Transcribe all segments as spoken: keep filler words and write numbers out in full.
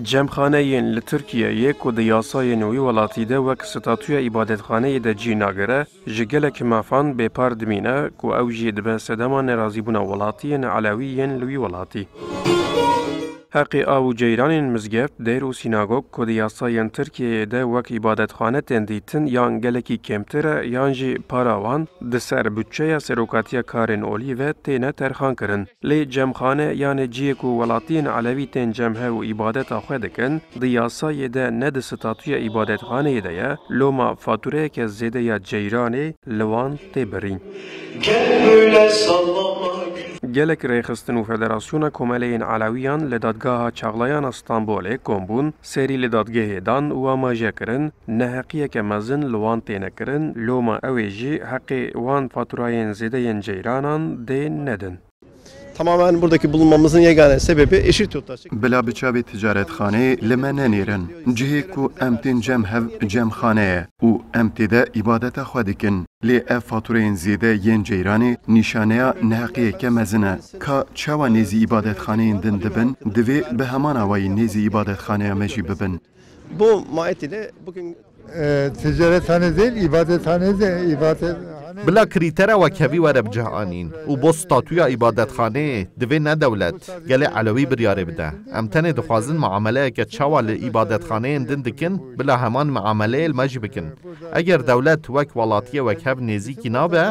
Cemxaneyên li Tirkiyeyê ku di yasayên wî welatî de wek statûya îbadetxaneyê de cî nagire, ji gelek mafan bêpar dimîne ku ew jî dibe sedema nerazîbûna welatiyên Elewî yên li wî welatî. Heqê av û ceyranên mizgeft, dêr û sînagog ku di yasayên Tirkiyeyê de wek îbadetxane tên dîtin yan gelekî kêmtir e yan jî para wan di ser budçeya Serokatiya Karên Olî ve têne terxankirin. Lê cemxane yanê cihê ku welatiyên Elewî tên cem hev û îbadeta xwe dikin, di yasayê de ne di statûya îbadetxaneyê de ye, loma fatûreyeke zêde ya ceyranê li wan tê birîn. Gel böyle sallama gül. Gelek rêxistin û Federasyona Komeleyên Elewiyan li Dadgeha Çaxlayan a Stenbolê kom bûn, serî li dadgehê dan û amaje kirin, neheqiyeke mezin li wan têne kirin, loma ew ê jî heqê wan fatûrayên zêde yên ceyranan dê nedin. Tamamen buradaki bulunmamızın yegane sebebi eşit yurttaşlık. Bila bi çavê ticaretxaneyê li me nenêrin. Cihê ku em tên cem hev cemxane ye û em tê de îbadeta xwe dikin. Lê ev fatureyên zêde yên ceyranê nîşaneya neheqiyeke mezin e. Ka çawa nêzî îbadetxaneyên din dibin, divê bi heman awayî nêzî îbadetxaneya me jî bibin. Bu mahiyet ile bugün E, ticarethane değil, ibadethane de, ibadethane. Bila krîtera wekhevî were bi cih anîn û bo statûya îbadetxaneyê divê ne dewlet, gelê Elewî biryarê bide. Em tenê dixwazin muameleyeke çawa li îbadetxaneyên din dikin, bila heman muameleyê li me jî bikin. Eger dewlet wek welatiyê wekhev nêzîkî nabe,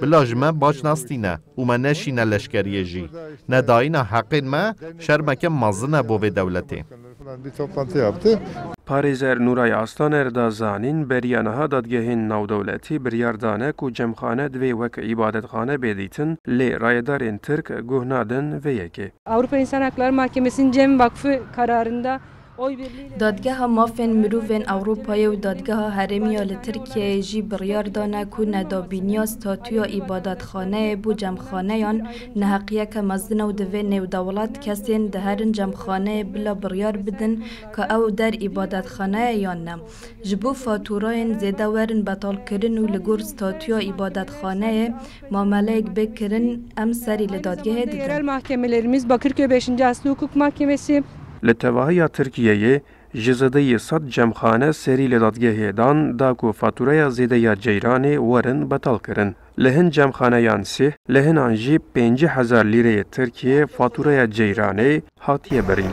bila ji me baş nastîne û me neşîne leşkeriyê jî. Nedayîna heqên me şermeke mezin e bo vê dewletê. Falan bir toplantı yaptı. Parêzer Nûray Aslaner da zanîn, beriya niha dadgehên navdewletî biryar dane ku cemxane divê wek îbadetxane bê dîtin, lê rayedarên Tirk guh nadin vê yekê. Avrupa İnsan Hakları Mahkemesi'nin Cem Vakfı kararında oy birliğiyle Dadgeha Mafên Mirovên Ewropayê û Dadgeha Herêmiya li Tirkiyeyê jî biryar dane ku nedabîniya statûya îbadetxaneyê bo cemxaneyan neheqiyeke mezin e û divê nêwdewlet kesên diherin cemxaneyê bila biryar bidin ka ew der îbadetxane ye yan ne. Ji bo fatûrayên zêde werin betalkirin û li gor statûya îbadetxaneyê mameleyek bê kirin, em serî li dadgehê didin. Yerel mahkemelerimiz Bakırköy beşinci Asli Hukuk Mahkemesi. Li tevahiya Tirkiyeyê ji zêdeyî sed cemxane serî li dadgehê dan da ku fatûreya zêde ya ceyranê werin betalkirin. Li hin cemxaneyan sih, li hinan jî pêncî hezar lîreyê Tirkiyê fatûreya ceyranê hatiye birîn.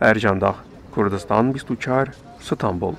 Ercan Dağ, Kurdistan bîst û çar, Stenbol.